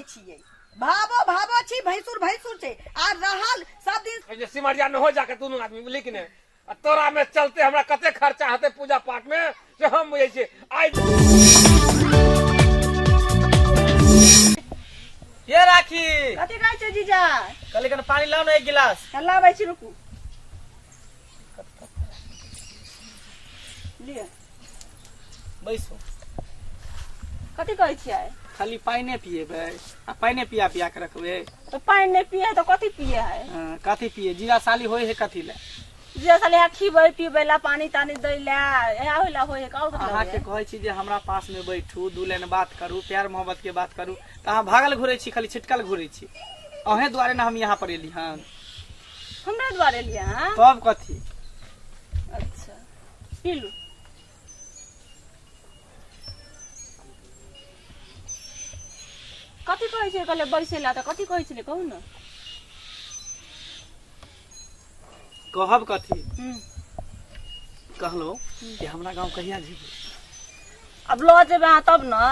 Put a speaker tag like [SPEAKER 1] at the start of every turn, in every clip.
[SPEAKER 1] जानै छियै। भावो भावो छी, भैंसुर भैंसुर छै आ रहल सब दिन
[SPEAKER 2] जे सिमरिया न हो जाके दुनू आदमी बुझली कि नहि। आ तोरा में चलते हमरा कते खर्चा हेतै पूजा पाठ में से हम बुझै छियै आइ।
[SPEAKER 3] ये राखी,
[SPEAKER 1] कथी कहै छै जीजा?
[SPEAKER 3] कहली कने पानी लाउ ने एक गिलास।
[SPEAKER 1] लाबै छी, रुकू। लिअ।
[SPEAKER 3] बैसू।
[SPEAKER 1] कथी कहै छियै?
[SPEAKER 3] खाली पानिए पिएबै आ पानिए पिया पिया के रखबै?
[SPEAKER 1] तऽ पानि नहि पिए है तऽ कथी पिए है?
[SPEAKER 3] हाँ, कथी पिए? जीरा साली होइ है कथी ले?
[SPEAKER 1] जीजा साली यहाँ खिबै पिबै ला, पानी तानी दै ला, इएह होइ ला होइ है, और कथी
[SPEAKER 3] अहाँके कहै छी जे हमरा पास में बैठू, दू लाइन बात करू, प्यार मोहब्बत के बात करू, तऽ अहाँ भागल घुरै छी, खाली छिटकल घुरै छी। अहें दुआरे ने हम यहाँ पर एली हन।
[SPEAKER 1] हमरा दुआरे एलियै अहाँ?
[SPEAKER 3] तब कथी?
[SPEAKER 1] अच्छा, पी लू। कथी कहै छै? कहले बैसै ला तऽ कथी कहै छलै, कहू ने।
[SPEAKER 3] कहब कथी? कहलो कि हमरा गाँव कहिया जेबै?
[SPEAKER 1] आब लऽ जेबै अहाँ तब ने।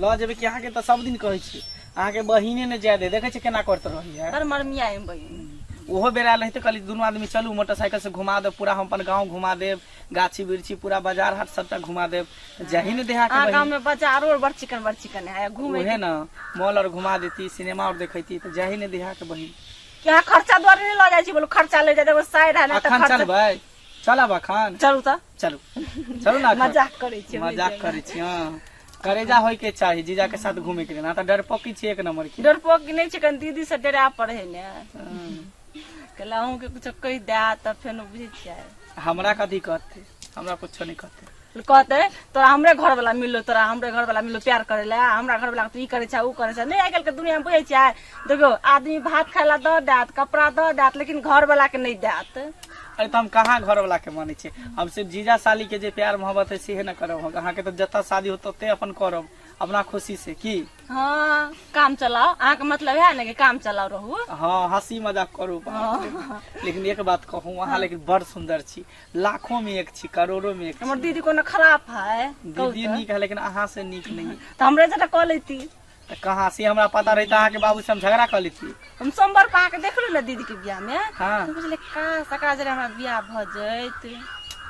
[SPEAKER 3] लऽ जेबै कि? अहाँके तऽ सब दिन कहै छी, अहाँके बहिने ने जाय दे। देखै छी केना करत रहैया।
[SPEAKER 1] बड़ मरमिया है बहिन।
[SPEAKER 3] ओहो बेर आयल रही तऽ कहली दुनू आदमी चलू, मोटरसाइकिल से घुमा देब पूरा, हम अपन गाँव घुमा देब, गाछी वृक्षी पूरा बाजार हाट सबटा घुमा देब। जाही ने देहा के
[SPEAKER 1] अहाँ गाँव
[SPEAKER 3] बहिन।
[SPEAKER 1] में बाजारो आर बड़ चिकन, बड़ चिकन है घूमे।
[SPEAKER 3] उहे न, मॉल और घुमा देती, सिनेमा और देखैती, तऽ जाही ने देहा के बहिन।
[SPEAKER 1] कि अहाँ खर्चा दुआरे नहि लऽ जाइ छी? बोलू, खर्चा ले जाइ, एगो साइड है ना तऽ
[SPEAKER 3] अखन
[SPEAKER 1] खर्चा।
[SPEAKER 3] चलबै? चलब अखन?
[SPEAKER 1] चलू तऽ।
[SPEAKER 3] चलू, चलू ना अखन।
[SPEAKER 1] मजाक करै छी।
[SPEAKER 3] मजाक करै छी? हाँ, करेजा होय के चाही जीजा के साथ घूमे के लिए ना, तऽ डरपोकी छी एक नंबर के।
[SPEAKER 1] डरपोक नहि छै, कनि दीदी से डरा पड़े है ने। कहले अहूँके कुछो कहि दे तऽ फेर बुझै छियै।
[SPEAKER 3] हमरा कथी कहते? हमरा कुछो नहीं कहते।
[SPEAKER 1] कहते तोरा हमरे घर वाला मिललो, तोरा हमरे घर वाला मिललो प्यार करे ला, हमरा घर वाला तू ई करे छै ऊ करे छै। नहीं, आइ काल्हि के दुनिया में बुझै छियै, देखियौ आदमी भात खाय ला दऽ देत, कपड़ा दऽ देत, लेकिन घर वाला के नहि देत।
[SPEAKER 3] अरे तऽ हम कहाँ घर वाला के मानै छियै? हम सिर्फ जीजा साली के जे प्यार मोहब्बत है सेहे न करब हम। अहाँके तऽ जतऽ शादी होत तते अपन करब अपना खुशी से की।
[SPEAKER 1] हाँ, काम चलाओ, अहाँके मतलब है ने कि काम चलाओ रहू।
[SPEAKER 3] हाँ, हंसी मजाक करू, बाप रे। लेकिन एक बात कहूँ अहाँ, लेकिन बड़ सुंदर छी, लाखों में एक छी, करोड़ों में एक छी।
[SPEAKER 1] हमर दीदी कोनो खराब है? कहू।
[SPEAKER 3] दीदी
[SPEAKER 1] तऽ
[SPEAKER 3] नीक है, लेकिन अहाँ से नीक नहीं है।
[SPEAKER 1] तऽ हमरे जटा कऽ लेती।
[SPEAKER 3] तऽ कहाँ से हमरा पता रही तऽ अहाँके बाबू से हम झगड़ा कऽ लेती।
[SPEAKER 1] हम सोमवार पर अहाँके देखलहुँ ने दीदी के बियाह में।
[SPEAKER 3] हाँ।
[SPEAKER 1] तऽ बुझलियै काश एकरा जरे हमरा बियाह भऽ जाइत,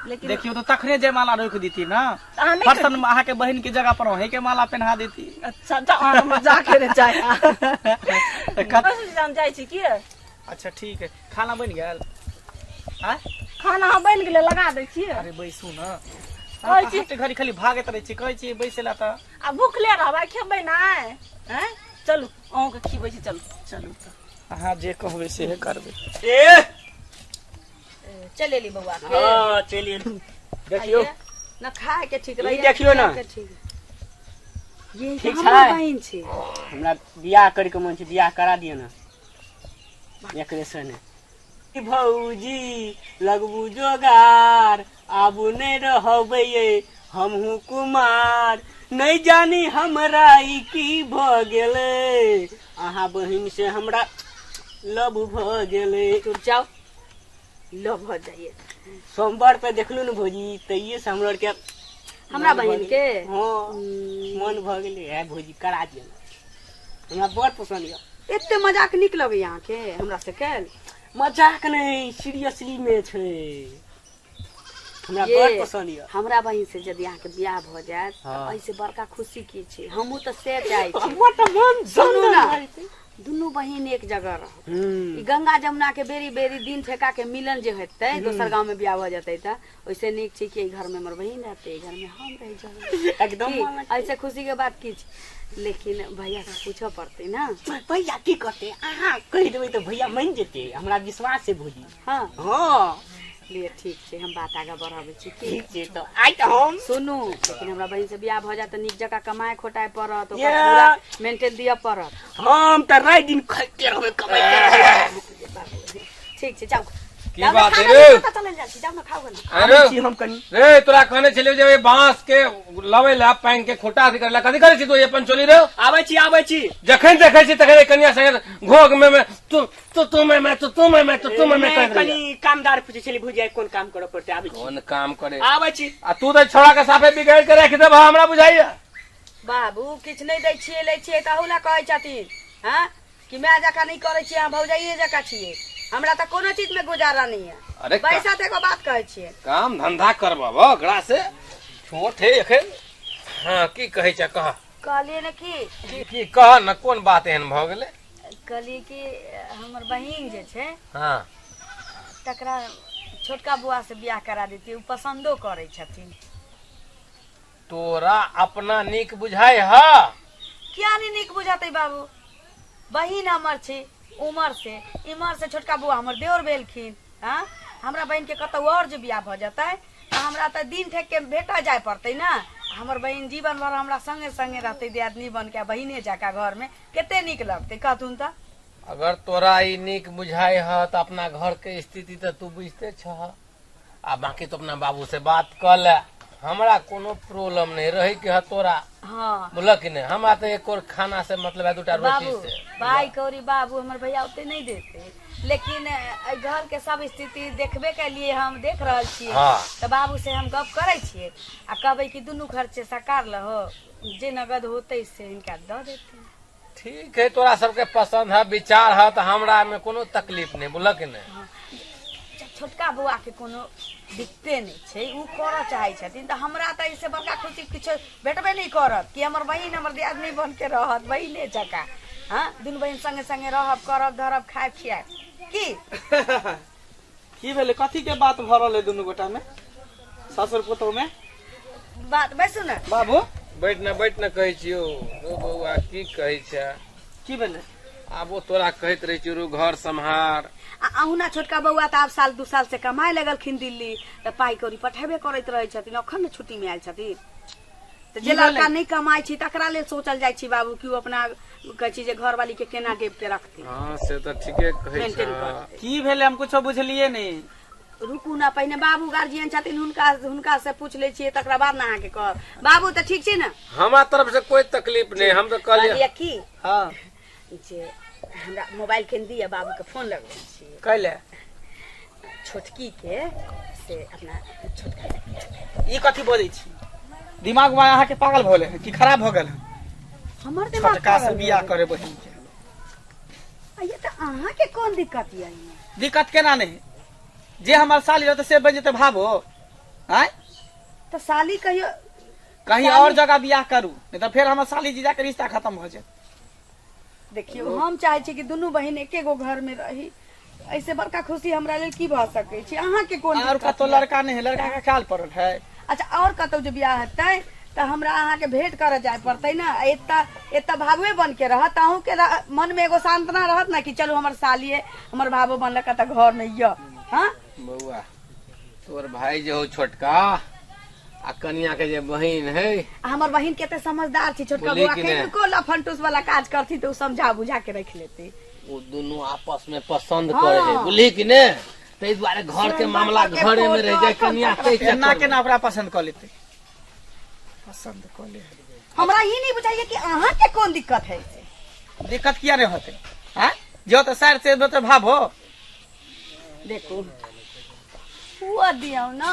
[SPEAKER 1] लेकिन
[SPEAKER 3] देखियौ तऽ तखने जयमाला रोकि देती ना।
[SPEAKER 1] तऽ अहाँ नहि
[SPEAKER 3] फर्शन अहाँके बहिन के जगह पर अहीं के माला पहना देती।
[SPEAKER 1] अच्छा, जाउ, अहाँ मजाक करे चाहे।
[SPEAKER 3] तऽ
[SPEAKER 1] हम जाइ छी की।
[SPEAKER 3] अच्छा ठीक है, खाना बनि गेल? आँय?
[SPEAKER 1] खाना हाँ बनि गेलै, लगा दै छी।
[SPEAKER 3] अरे बैसू न।
[SPEAKER 1] कहै छी।
[SPEAKER 3] अहाँ घड़ी खाली भागैत रहै छी, कहै छी बैसे ला तऽ।
[SPEAKER 1] आ भूखले रहबै, खेबै नहि? आँय, चलू, अहूँके खिबै छी, चलू।
[SPEAKER 3] चलू तऽ अहाँ जे कहबै सेहे करबै।
[SPEAKER 4] ए
[SPEAKER 5] चलि एली बौआ के?
[SPEAKER 4] हाँ, चलि एली। देखियौ।
[SPEAKER 5] न खाय के ठीक
[SPEAKER 4] ई
[SPEAKER 5] रहैया,
[SPEAKER 4] देखियौ न।
[SPEAKER 5] पियै के ठीक। ये
[SPEAKER 4] ठीक
[SPEAKER 5] हमर
[SPEAKER 4] छै?
[SPEAKER 5] बहिन छी।
[SPEAKER 4] हमरा बियाह करे के मन छै, बियाह करा दिअ ने एकरे सने। भौजी लगबू जोगार, आबू नहि रहबै हमहूँ कुमार। नहि जानी हमरा ई की भऽ गेलै, अहाँ बहिन से हमरा लव भऽ गेलै।
[SPEAKER 5] चुप जाओ, लव भऽ जाइए।
[SPEAKER 4] सोमवार पे देखलू ने भौजी, तैये से हमरा आरके
[SPEAKER 5] हमरा
[SPEAKER 4] मन भऽ
[SPEAKER 5] बहिन
[SPEAKER 4] गेलै।
[SPEAKER 5] के?
[SPEAKER 4] हाँ, मन भऽ गेलै। है भौजी, करा दिअ ने, हमरा बड़ पसन्द यऽ।
[SPEAKER 5] एते मजाक नीक लगैया अहाँके हमरा से कैल?
[SPEAKER 4] मजाक नहि, सीरियसली में छै, हमरा
[SPEAKER 5] ये,
[SPEAKER 4] बड़ पसन्द यऽ।
[SPEAKER 5] हमरा बहिन से यदि अहाँके बियाह भऽ जायत तऽ एहिसे बड़का खुशी की छै? हमहूँ तऽ से चाहै छी।
[SPEAKER 4] हमर तऽ मन
[SPEAKER 5] सुनू
[SPEAKER 4] चन्दन
[SPEAKER 5] ने,
[SPEAKER 4] भऽ जेतै।
[SPEAKER 5] दुनू बहिन एक जगह रहब। ई गंगा जमुना के बेरी बेरी दिन ठेका के मिलन जे हेतै, दोसर गाँव में बियाह भऽ जेतै, तऽ ओहिसे नीक छै कि एहि घर में हमर बहिन रहतै, एहि घर में हम रहि जेबै।
[SPEAKER 4] एकदम।
[SPEAKER 5] की ऐसे खुशी के बात की छै? लेकिन भैया से पूछऽ पड़तै ना।
[SPEAKER 4] भैया की करतै? अहाँ कहि देबै तऽ भैया मानि जेतै, हमरा विश्वास छै भौजी।
[SPEAKER 5] हाँ।
[SPEAKER 4] हाँ।
[SPEAKER 5] लिए ठीक छै, हम बात आगाँ बढ़ाबै छी की।
[SPEAKER 4] ठीक छै, तऽ आइ तऽ हम
[SPEAKER 5] सुनू, लेकिन हमरा बहिन से बियाह भऽ जायत तऽ नीक जकाँ कमाए खोटाए पड़त, ओकरा
[SPEAKER 4] ये।
[SPEAKER 5] पूरा मेंटेन दिअ पड़त।
[SPEAKER 4] हम तऽ राति दिन खाइते रहबै, कमाइते रहबै।
[SPEAKER 5] ठीक छै, जाउ।
[SPEAKER 2] की
[SPEAKER 5] जाउ ने,
[SPEAKER 2] बात
[SPEAKER 5] खाना
[SPEAKER 2] है रे?
[SPEAKER 5] कतऽ चलल जाइ छी? जाउ ने, खाउ ने।
[SPEAKER 2] अरे
[SPEAKER 4] आबै छी हम कनि।
[SPEAKER 2] रे, तोरा कहने छलियौ जे ओहि बांस के लबै ला, पानि के खोटा अथी करै ला, कथी करै छी तू अपन चोली रे?
[SPEAKER 4] आबै छी, आबै छी।
[SPEAKER 2] जखन देखै छी तखन कनिया संगे घोघ में में तू तू तू में में तू तू में में तू तू में में करैत रहैया।
[SPEAKER 4] कनि कामदार पूछै छली भौजी, आइ कोन काम करऽ पड़तै। आबै छी।
[SPEAKER 2] कोन काम करे?
[SPEAKER 4] आबै छी।
[SPEAKER 2] आ तू तऽ छौड़ा के साफे बिगाड़ के राखि देबह, हमरा बुझाइया।
[SPEAKER 5] बाबू किछु नहि दै छियै लै छियै तहू लए कहै छथिन हँ कि माय जकाँ नहि करै छियै अहाँ भौजाइए जकाँ छियै हमरा तऽ कोनो चीजमे गुजारा नहि यऽ
[SPEAKER 2] अरे का-
[SPEAKER 5] पैसा तऽ एगो बात कहै छियै
[SPEAKER 2] काम धंधा करबब ओकरा से छोट है एखन हाँ की कहै छै कह
[SPEAKER 5] कहलियै ने कि
[SPEAKER 2] की की कह न कोन बात एहन भऽ गेलै
[SPEAKER 5] कहलियै कि हमर बहिन जे छै
[SPEAKER 2] हाँ
[SPEAKER 5] तकरा छोटका बौआ से बियाह करा देतियै ओ पसन्दो करै छथिन
[SPEAKER 2] तोरा अपना नीक बुझाइ ह
[SPEAKER 5] किया नहि नीक बुझतै बाबू बहिन हमर छै उमर से इमर से छोटका बौआ हमर देवर भेलखिन हँ हमरा बहिनके कतहु आओर जे बियाह भऽ जेतै तऽ हमरा तऽ दिन ठेक के भेटऽ जाय पड़तै ने हमर बहिन जीवन भर हमरा संगे संगे रहतै दियादनी बन के बहिने जकाँ घरमे कते नीक लगतै कहथुन तऽ
[SPEAKER 2] अगर तोरा ई नीक बुझाइ ह तऽ अपना घर के स्थिति तऽ तू बुझिते छह आ बाकी तो अपना बाबू से बात कऽ ले हमरा कोनो प्रॉब्लम नहीं रहे के ह तोरा
[SPEAKER 5] हाँ
[SPEAKER 2] बोलऽ कि नहीं हमरा तऽ एक और खाना से मतलब है दूटा रोटी
[SPEAKER 5] बाबू
[SPEAKER 2] से
[SPEAKER 5] पाइ कौड़ी बाबू हमर भैया ओते नहीं देते लेकिन एहि घर के सब स्थिति देखबे के लिए हम देख रहल छियै
[SPEAKER 2] हाँ।
[SPEAKER 5] तऽ बाबू से हम गप करै छियै आ कहबै कि दुनू खर्चे सकार लहो जे नगद होतै से हिनका दऽ देतै
[SPEAKER 2] ठीक है तोरा सबके पसंद है विचार है तऽ हमरा में कोनो तकलीफ नहीं बोलऽ कि नहीं
[SPEAKER 5] हाँ। जब छोटका बौआ के कोनो दिक्कते नहि छै ओ करऽ चाहै छथिन तऽ हमरा तऽ एहिसँ बड़का खुशी किछो भेटबे नहि करत कि हमर बहिन हमर दियादनी बन के रहत बहिने जकाँ हँ दुनू बहिन संगे संगे रहब करब धरब खायब खियाब की
[SPEAKER 3] की भेलै कथी के बात भऽ रहल है दुनू गोटा में ससुर पुतोह में
[SPEAKER 5] बात बैसू ने
[SPEAKER 3] बाबू
[SPEAKER 2] बैठ न बैठ न कहै छियौ रौ बौआ की कहै छै
[SPEAKER 3] की भेलै
[SPEAKER 2] आब ओ तोरा कहैत रहै छियौ रौ घर सम्हार
[SPEAKER 5] आ अहुना छोटका बौआ तऽ आब साल दू साल से कमाए लगलखिन दिल्ली तऽ पाइ कौड़ी पठेबे करैत रहै छथिन अखन ने छुट्टीमे आयल छथिन तऽ जे लड़का नहि कमाइ छै तकरा लेल सोचल जाइ छै बाबू कि ओ अपना कहै छै जे घरवाली के केना डेब के रखतै
[SPEAKER 2] हँ से तऽ ठीके कहै
[SPEAKER 5] मेंटेन
[SPEAKER 2] छै
[SPEAKER 5] करतै
[SPEAKER 3] की भेलै हम कुछो बुझलियै नहि
[SPEAKER 5] रुकू ने पहिने बाबू गार्जियन छथिन हुनका हुनका से पूछ लै छियै तकरा बाद ने अहाँके कहब बाबू तऽ ठीक छै ने
[SPEAKER 2] हमरा तरफ से कोई तकलीफ नहीं हम तऽ कहलियै
[SPEAKER 5] कहलियै की
[SPEAKER 3] हँ
[SPEAKER 5] जे हमरा मोबाइल केन दिअ बाबूके फोन लगबै छियै
[SPEAKER 3] कैले
[SPEAKER 5] छोटकी के से अपना छोटका
[SPEAKER 3] ई कथी बजै छी दिमाग में अहाँके पागल भऽ गेल है कि खराब भऽ गेल है
[SPEAKER 5] हमर दिमाग
[SPEAKER 3] छोटका से
[SPEAKER 5] पागल
[SPEAKER 3] बियाह
[SPEAKER 5] भऽ
[SPEAKER 3] करे बहिन के
[SPEAKER 5] गेल। आ ये तऽ अहाँके कोन दिक्कत यऽ एहिमे
[SPEAKER 3] दिक्कत केना नहि जे हमर साली रहतै से बनि जेतै भाबो आँय
[SPEAKER 5] तऽ साली कहियो
[SPEAKER 3] कहीं और जगह बियाह करू नहीं तऽ फेर हमर साली जीजा के रिश्ता खत्म भऽ जायत
[SPEAKER 5] देखियौ हम चाहै छी कि दुनू बहिन एके गो घर में रही ऐसे बड़का खुशी हमरा लेल की भऽ सकै छै अहाँके कोन
[SPEAKER 3] और
[SPEAKER 5] दिक्कत
[SPEAKER 3] कतौ
[SPEAKER 5] यऽ?
[SPEAKER 3] लड़का नहीं है लड़का के ख्याल पड़ल है
[SPEAKER 5] अच्छा और कतौ जे बियाह हेतै तऽ हमरा अहाँके भेंट करऽ जाय पड़तै ने एतऽ एतऽ भाबुए बन के रहत अहूँके मन में एगो सांत्वना रहत ने कि चलू हमर सालिए हमर भाबो बनलक तऽ घर में यऽ हाँ
[SPEAKER 2] बौआ तोर भाई जे हो छोटका आ कनिया के जे बहिन है
[SPEAKER 5] आ हमर बहिन कते समझदार छै छोटका
[SPEAKER 2] बोलिए
[SPEAKER 5] बौआ
[SPEAKER 2] कि नहि?
[SPEAKER 5] कनिको लफंटूस वाला काज करथिन तऽ ओ समझा बुझा के रख लेतै
[SPEAKER 2] ओ दुनू आपस में पसंद
[SPEAKER 5] हाँ।
[SPEAKER 2] करे है बुझली कि ने ताहि दुआरे घर के मामला
[SPEAKER 5] के
[SPEAKER 2] घरे में रह जाए
[SPEAKER 5] फोटो
[SPEAKER 2] कनिया के
[SPEAKER 3] केना केना ओकरा पसंद कऽ लेतै पसंद कऽ ले
[SPEAKER 5] हमरा ई नहीं बुझाइए कि अहाँ के कोन दिक्कत है से
[SPEAKER 3] दिक्कत किया नहीं होते हैं जो तो सर से तो भाव हो
[SPEAKER 5] देखू हुआ दियौ ना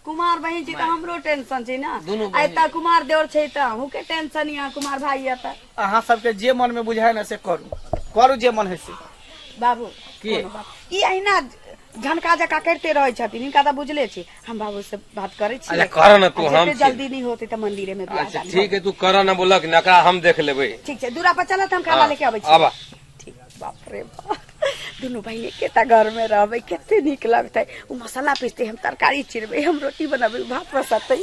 [SPEAKER 5] कुमार बहिन छी तऽ हमरो टेंशन छै ने
[SPEAKER 2] दुनू
[SPEAKER 5] आ एतऽ कुमार देवर छै तऽ अहूँ के टेंशन यऽ कुमार भाई यऽ तऽ
[SPEAKER 3] अहाँ सबके जे मन में बुझाय ने से करू करू जे मन है से
[SPEAKER 5] बाबू
[SPEAKER 2] की?
[SPEAKER 5] कोनो बात ई अहिना झनका जका करिते रहै छथिन हिनका तऽ बुझले छै हम बाबू से बात करै छी
[SPEAKER 2] अच्छा, करऽ ने तू,
[SPEAKER 5] आ
[SPEAKER 2] हम
[SPEAKER 5] जते
[SPEAKER 2] छी।
[SPEAKER 5] जल्दी नहीं होते तऽ मंदिरे में बियाह
[SPEAKER 2] अच्छा
[SPEAKER 5] दान
[SPEAKER 2] ठीक है तू कर ना बोलक ना एकरा हम देख लेबै
[SPEAKER 5] ठीक छै दूरा पर चलत हम खाना
[SPEAKER 2] हाँ,
[SPEAKER 5] लेके अबै छी
[SPEAKER 2] आबा।
[SPEAKER 5] ठीक बाप रे बाप दुनू बहिन एकेटा घर में रहबै कते नीक लगतै ओ मसाला पीसतै हम तरकारी चिरबै हम रोटी बनबै ओ भात बसतै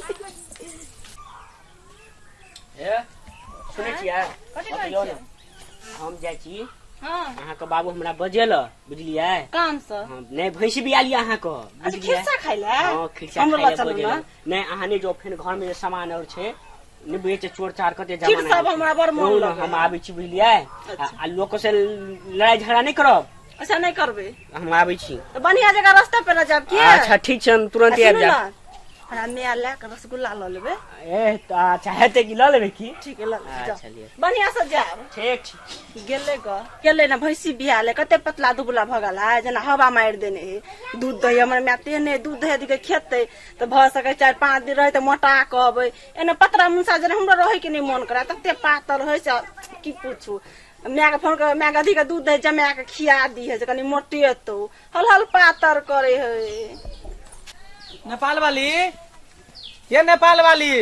[SPEAKER 4] हे सुनै छियै
[SPEAKER 1] कथी कहै
[SPEAKER 4] बतियौ
[SPEAKER 1] छियै?
[SPEAKER 4] ने। हम जाइ छी
[SPEAKER 1] हाँ
[SPEAKER 4] अहाँके बाबू हमरा बजेल बुझलियै
[SPEAKER 1] काम से
[SPEAKER 4] हाँ, नहि भैंसी बिया लिअ अहाँके
[SPEAKER 1] अच्छा
[SPEAKER 4] बुझलियै
[SPEAKER 1] खिस्सा खाइ लए
[SPEAKER 4] हाँ खिरसा
[SPEAKER 1] हमरो
[SPEAKER 4] खाइ
[SPEAKER 1] लए
[SPEAKER 4] लए
[SPEAKER 1] चलू
[SPEAKER 4] बजेल
[SPEAKER 1] ने
[SPEAKER 4] नहि अहाँ नहि जाउ फेर घर में जे सामान और छै नहि बुझै छै चोर चार कते
[SPEAKER 1] खीर
[SPEAKER 4] जमाना
[SPEAKER 1] सब
[SPEAKER 4] छै।
[SPEAKER 1] हमरा बड़ मोन
[SPEAKER 4] रहू ने,
[SPEAKER 1] लगैए।
[SPEAKER 4] हम आबै छी बुझलियै
[SPEAKER 1] अच्छा।
[SPEAKER 4] आ लोक से लड़ाई झगड़ा नहि करब
[SPEAKER 1] अच्छा नहि करबै
[SPEAKER 4] हम आबै छी
[SPEAKER 1] तऽ बढ़िया जगह रास्ता पे न जाब की
[SPEAKER 4] अच्छा ठीक छै हम तुरंते
[SPEAKER 1] आ
[SPEAKER 4] आबि
[SPEAKER 1] सुनू
[SPEAKER 4] जायब
[SPEAKER 1] ने हमरा माय लए कऽ रसगुल्ला लऽ लेबै।
[SPEAKER 4] ए तऽ अच्छा हेतै कि लऽ लेबै की?
[SPEAKER 1] ठीक है, लऽ लेबै, जाउ।
[SPEAKER 4] अच्छा, लिअ।
[SPEAKER 1] बढ़िआँ से जायब।
[SPEAKER 4] ठीक छै।
[SPEAKER 1] गेलै ग, गेलै ने भैंसी बिया ले, कते पतला दुबला भऽ गेल है, जेना हवा मारि देने है। दूध दही हमर माय तेहने दूध दही के खेतै तऽ भऽ सकै 4-5 दिन रहै तऽ मोटा कऽ अबै। एना पतरा मुनसा जेना हमरो रहै के नहि मन करै, तते पातर होइ छै की पूछू। मायके फोन कर, मायके अथी के दूध दही जमा के खिया दी है जे कनि मोटेतौ, हल हल पातर करे है।
[SPEAKER 3] नेपाल वाली, ये नेपाल वाली।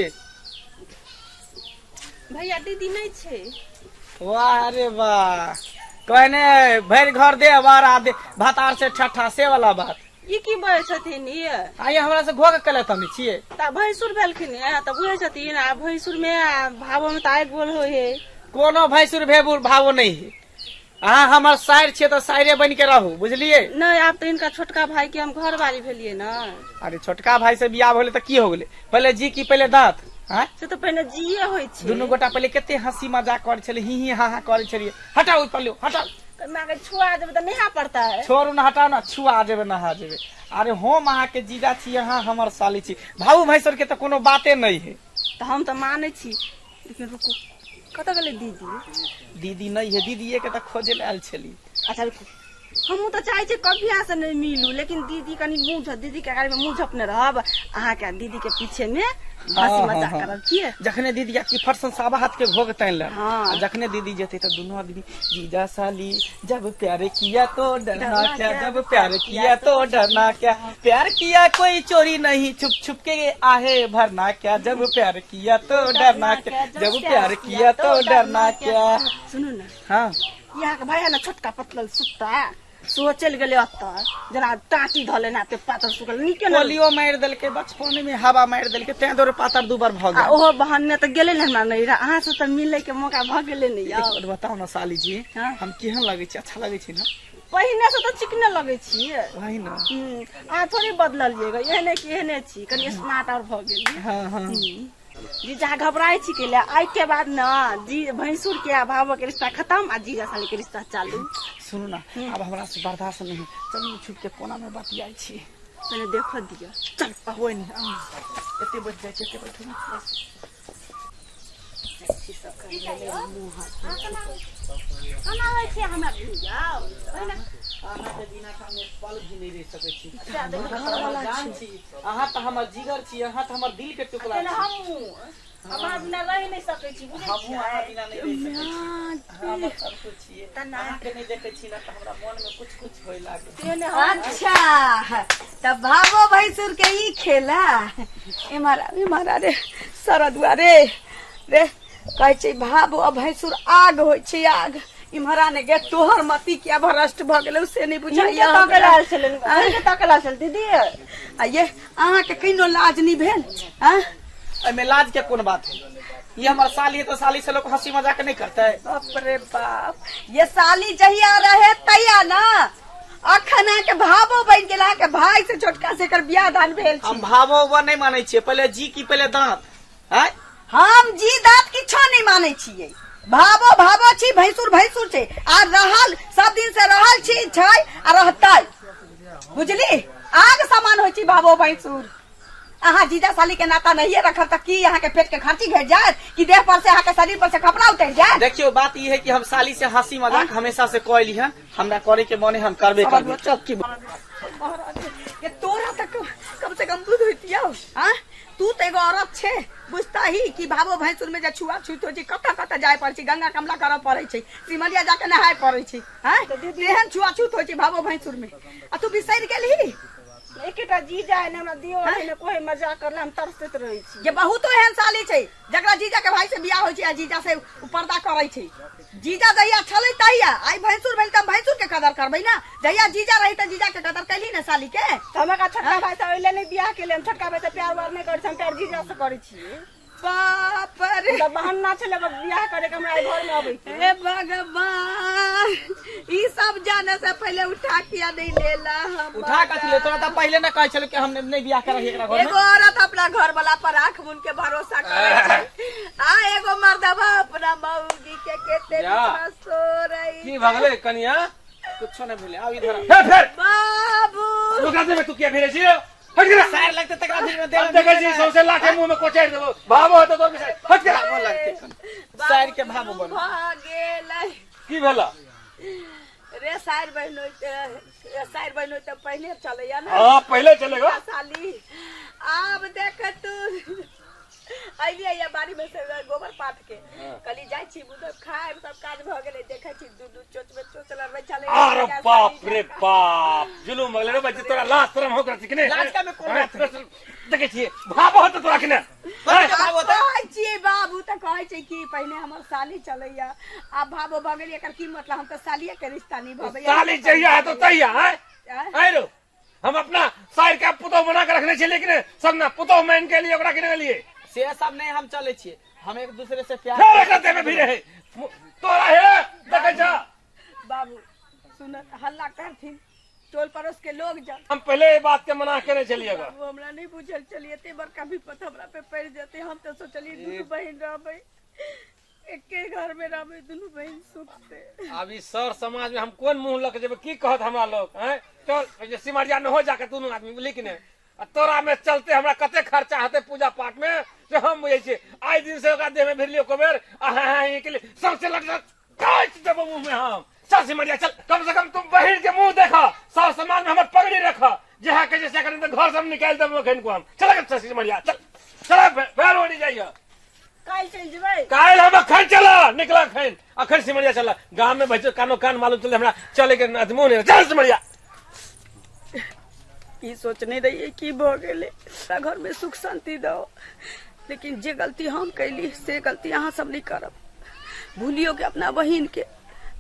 [SPEAKER 1] भैया दीदी नहीं छै।
[SPEAKER 3] वाह अरे वाह, कहने भरि घर दे वार आ दे भातार से ठट्ठा से वाला बात।
[SPEAKER 1] ई की बजै छथिन ई?
[SPEAKER 3] आइए हमरा से घो के कले तमी छियै।
[SPEAKER 1] तऽ भैंसुर भेलखिन हे तऽ बुझै छथिन, आ भैंसुर में आ भावो में तऽ आगि गोल होइ है।
[SPEAKER 3] कोनो भैंसुर भेबुर भावो नहीं है। अहाँ हमर साइर छियै तऽ साइरे बनि के रहू, बुझलियै?
[SPEAKER 1] नहीं, आब तऽ हिनका छोटका भाई के हम घरवाली भेलियै ने।
[SPEAKER 3] अरे छोटका भाई से बियाह भेलै तऽ की हो गेलै? पहिले जी की पहिले दाँत? आँय?
[SPEAKER 1] से तऽ पहिने जीए होइ छै।
[SPEAKER 3] दुनू गोटा पहिले कते हंसी मजाक करै छलियै, ही ही हा हा करै छलियै। हटाउ ओहि पल्लू, हटाउ।
[SPEAKER 1] माय के छुआ देबै तऽ नहा पड़तै।
[SPEAKER 3] छोड़ू ने, हटाउ ने, छुआ जेबै नहा जेबै। अरे हम अहाँके जीजा छी, अहाँ हमर साली छी, भाऊ भैंसुर के तऽ कोनो बाते नहीं है।
[SPEAKER 1] तऽ हम तऽ मानै छी, लेकिन रुकू, कतऽ गेलै दीदी?
[SPEAKER 3] दीदी नहीं है, दीदी के तऽ खोजे लए आयल छली।
[SPEAKER 1] अच्छा रुकू, हमहूँ तऽ चाहै छियै कभी अहाँ से नहीं मिलू, लेकिन दीदी कनि मुँह, दीदी के गाड़ी में मुँह झपने रहब, अहाँके दीदी के पीछे में हंसी मजाक करब की।
[SPEAKER 3] जखने दीदी आयत कि फटसन साबा हाथ के घोग तानि लेब।
[SPEAKER 1] हाँ।
[SPEAKER 3] आ जखने दीदी जेतै तऽ दुनू आदमी जीजा साली जब प्यार किया तो डरना क्या, जब प्यार किया तो डरना क्या, प्यार किया कोई चोरी नहीं, छुप छुप के आहे भरना क्या, जब प्यार किया तो डरना क्या, जब प्यार किया तो डरना क्या।
[SPEAKER 1] सुनू ने।
[SPEAKER 3] हाँ।
[SPEAKER 1] यहाँ के भाई है ना छोटका पतल सुत्ता, सेहो चलि गेलै ओतऽ, जेना टाँटी धऽ लेना ते पातर सुखल नीके ने।
[SPEAKER 3] पोलियो मारि देलकै बचपन में, हवा मारि देलकै, तें दुआरे पातर दुबर भऽ
[SPEAKER 1] आ
[SPEAKER 3] गेल।
[SPEAKER 1] ओहो बहाने तऽ गेलै ने हमरा नैहरा, अहाँ से तऽ मिलै के मौका भऽ गेलै ने यौ।
[SPEAKER 3] एक बात बताउ ने साली जी।
[SPEAKER 1] हाँ।
[SPEAKER 3] हम केहन लगै छी? अच्छा लगै छी ने?
[SPEAKER 1] पहिने से तऽ चिकने लगै छियै।
[SPEAKER 3] वही ने।
[SPEAKER 1] अहाँ थोड़ी बदललियै ग, एहने के एहने छी, कनि स्मार्ट आओर भऽ गेलियै।
[SPEAKER 3] हाँ हाँ।
[SPEAKER 1] जीजा घबराइ छी के ले, आइ के बाद न जी भैंसुर के आ भावो के रिश्ता खत्म आ जीजा साली के रिश्ता चालू।
[SPEAKER 3] सुनू ना, आब हमरा से बर्दाश्त नहीं, चलू छुप के कोना में बतियाइ छी।
[SPEAKER 1] पहिले देखऽ दिअ, चल।
[SPEAKER 3] होय नहीं, आउ। एते बैठ जाइ छी, एते बैठू ने।
[SPEAKER 1] केना होइ छै हमरा जाउ
[SPEAKER 3] अहाँके बिना तऽ हम एक पल भी नहीं रह सकै छी। अहाँ जान छी, अहाँ तऽ हमर जिगर छी, अहाँ तऽ हमर दिल के टुकड़ा
[SPEAKER 1] तेना
[SPEAKER 3] छी।
[SPEAKER 1] हमहूँ अहाँ बिना रहि नहि सकै छी, बुझै
[SPEAKER 3] हमहूँ अहाँ
[SPEAKER 1] छियै?
[SPEAKER 3] बिना नहीं रह सकै छी। अहाँ हमर सब कुछ छियै। अहाँके नहीं देखै छी ना तऽ हमरा मन में कुछ कुछ होय लागे।
[SPEAKER 1] तेने हम
[SPEAKER 5] अच्छा तब भावो भैंसुर के ई खेला, एम्हर एम्हर। अरे सरदुआ रे रे, कहै छै भावो आ भैंसुर आग होइ छै आग। इम्हर आने गे, तोहर मति किया भ्रष्ट भऽ गेलौ से नहि बुझाइया
[SPEAKER 1] हिनके तकै
[SPEAKER 5] हमरा।
[SPEAKER 1] लाल छलनि, हिनके तकै लाल छल दीदी।
[SPEAKER 5] आ ये अहाँके कहिनो लाज नहि भेल? आँ?
[SPEAKER 3] एहिमे लाज के कोन बात है? ई हमर साली है तऽ साली से लोग हंसी मजाक नहीं करते?
[SPEAKER 5] बाप रे बाप, ये साली जहिया रहे तहिया ना, अखन अहाँके भावो बनि गेल, अहाँके भाई से छोटका से एकर बियाह दान भेल
[SPEAKER 3] हम
[SPEAKER 5] छी।
[SPEAKER 3] भावो उवा नहीं मानै छियै, पहिले जी की पहिले दांत आँय?
[SPEAKER 5] हम जी दांत किछो नहीं मानै छियै, भावो भावो छी, भैंसुर भैंसुर छै, आ रहल सब दिन से रहल छी, छै आ रहतै, बुझली? आग समान होइ छै भावो भैंसुर। अहाँ जीजा साली के नाता नहीं रखब तऽ की अहाँ के पेट के खर्ची घटि जायत कि देह पर से अहाँ के शरीर पर से कपड़ा उतरि जायत?
[SPEAKER 3] देखियो, बात ई है कि हम साली से हंसी मजाक हमेशा से कहली हन, हमरा करे के मन है हम करबे करबे।
[SPEAKER 5] चौकी ये तोरा तक कम से कम दूध होइतियौ। हाँ, तू तऽ एगो औरत छे, बुझता ही कि भावो भैंसुर में जे छुआ छूत होइ छै, कतऽ कतऽ जाय पड़ै छै, गंगा कमला करऽ पड़ै छै, सिमरिया जाके नहाय पड़ै छै। हाँ, तेहन छुआ छूत होइ छै भावो भैंसुर में, आ तू बिसरि गेलही?
[SPEAKER 1] एकेटा जीजा है ने हमरा दियो है ने कोई मजाक करला, हम तरसैत रहै छी।
[SPEAKER 5] जे बहुतो एहन साली छै जकरा जीजा के भाई से बियाह होइ छै आ जीजा से उ पर्दा करै छै। जीजा जहिया छलै तहिया, आइ भैंसुर भेल तऽ हम भैंसुर के कदर करबै ना? जहिया जीजा रही तऽ जीजा के कदर कैली ने साली के?
[SPEAKER 1] तऽ हमरा छोटका भाई से ओहि नहि बियाह केले, हम छोटका भाई से प्यार उआर नहि करै छी, हम प्यार जीजा से करै छियै।
[SPEAKER 5] बाप रे,
[SPEAKER 1] तऽ बहाना छलै ओकर बियाह करे के, हमरा एहि घर में अबै के।
[SPEAKER 5] हे भगवान, ई सब जाने से पहले उठा किया नहीं लेला हम?
[SPEAKER 3] उठा कथी ले? तोरा तऽ पहिले ने कहै छलौ कि हम नहीं बियाह करब एकरा घर में।
[SPEAKER 5] एगो औरत अपना घर वाला पर आंख मूंद के भरोसा करे छै, आ एगो मर्दवा अपना मौगी के केते
[SPEAKER 2] या।
[SPEAKER 5] विश्वास हो रही।
[SPEAKER 2] की भगले कनिया?
[SPEAKER 3] कुछो नहीं भेलै, आउ इधर आउ।
[SPEAKER 2] हे फेर
[SPEAKER 5] बाबू
[SPEAKER 2] रोका देबे, तू किया भेले छी? हट गिरा।
[SPEAKER 3] सार लगते तकरा भीड़ में
[SPEAKER 2] अब देखै छी सौंसे लाखे मुंह में कोचैर देबो भावो हेतौ तोर विषय हट गिरा।
[SPEAKER 3] भावो लगते सार के भावो बन
[SPEAKER 5] भऽ गेलै।
[SPEAKER 2] की भेला?
[SPEAKER 5] रे साइर बहिनो, साइर बहिनो तऽ पहिने चलैया ने।
[SPEAKER 2] हाँ, पहिले चलेगा।
[SPEAKER 5] साली आब देख तू अइलियै या बाड़ी में से गोबर पाथ के कहली जाइ छी बुझब खायब, सब काज भऽ गेलै। देखै छी दू दू चोच में चोच लड़बै छलै।
[SPEAKER 2] अरे बाप रे बाप, जुलूम भऽ गेलै रे बच्चे। तोरा लाज शरम हो कि नहि?
[SPEAKER 3] लाज का में कोन बात है?
[SPEAKER 2] देखै छियै भाव होतौ तोरा कि नहि?
[SPEAKER 3] भाव होतै?
[SPEAKER 5] कहै छियै बाबू तऽ कहै छै कि पहिने हमर साली चलैया, आब भावो भऽ गेलै। एकर की मतलब? हम तऽ सालिये के रिश्ता निभबै।
[SPEAKER 2] साली जहिया हेतौ तहिया आँय।
[SPEAKER 5] आँय?
[SPEAKER 2] आँय रौ, हम अपना साइर के पुतोह बना के रखने छियै, लेकिन सब ना पुतोह मान के लिए ओकरा किने लिए
[SPEAKER 3] से सब नहीं, हम चले छिए, हम एक दूसरे से प्यार
[SPEAKER 2] फेर एकरा देह में भी रहे तोरा हे देखै छ।
[SPEAKER 5] बाबू सुन, हल्ला करथिन टोल पड़ोस के लोग जब।
[SPEAKER 2] हम पहले ई बात के मना केने छलियै ग।
[SPEAKER 5] बाबू, हमरा नहीं बुझल चलिए एते बड़का विपत हमरा पे पड़ जेते। हम तो सोचलिए दुनू बहिन रहबै, एके घर में रहबै दुनू बहिन सुख से।
[SPEAKER 2] आब ई सर समाज में हम कोन मुंह लऽ के जेबै? की कहत हमरा लोग? हैं, चल जे सिमरिया न हो जाके दुनू आदमी, बुझली कि नहि? आ तोरा में चलते हमरा कते खर्चा हेतै पूजा पाठ में से हम बुझै छियै। आइ दिन से ओकरा देह में भिड़लियो एको बेर आ हाँ हाँ के लिए सबसे लग काटि देबो मुंह में हम। चल सिमरिया चल, कम से कम तुम बहिन के मुंह देखा, सर समाज में हमर पगड़ी रख। जेहा के जैसे करें तो घर से हम निकाल देबो अखन को हम। चल चल सिमरिया चल, चल पैर ओढ़ी जाइए।
[SPEAKER 1] काल्हि चलि जेबै?
[SPEAKER 2] काल्हि हम अखन चल निकला, अखन अखन सिमरिया चल। गाम में बच्चे कानो कान मालूम चले हमरा चले के अथी मुंह नहीं। चल सिमरिया।
[SPEAKER 5] ई सोचने रहिए की भऽ गेलै, हमरा घर में सुख शांति दो, लेकिन जे गलती हम कैली से गलती अहाँ सब नहीं करब। भूलियो के अपना बहिन के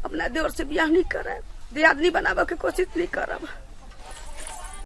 [SPEAKER 5] अपना देवर से बियाह नहीं करब, दियादनी बनाबऽ के कोशिश नहीं करब।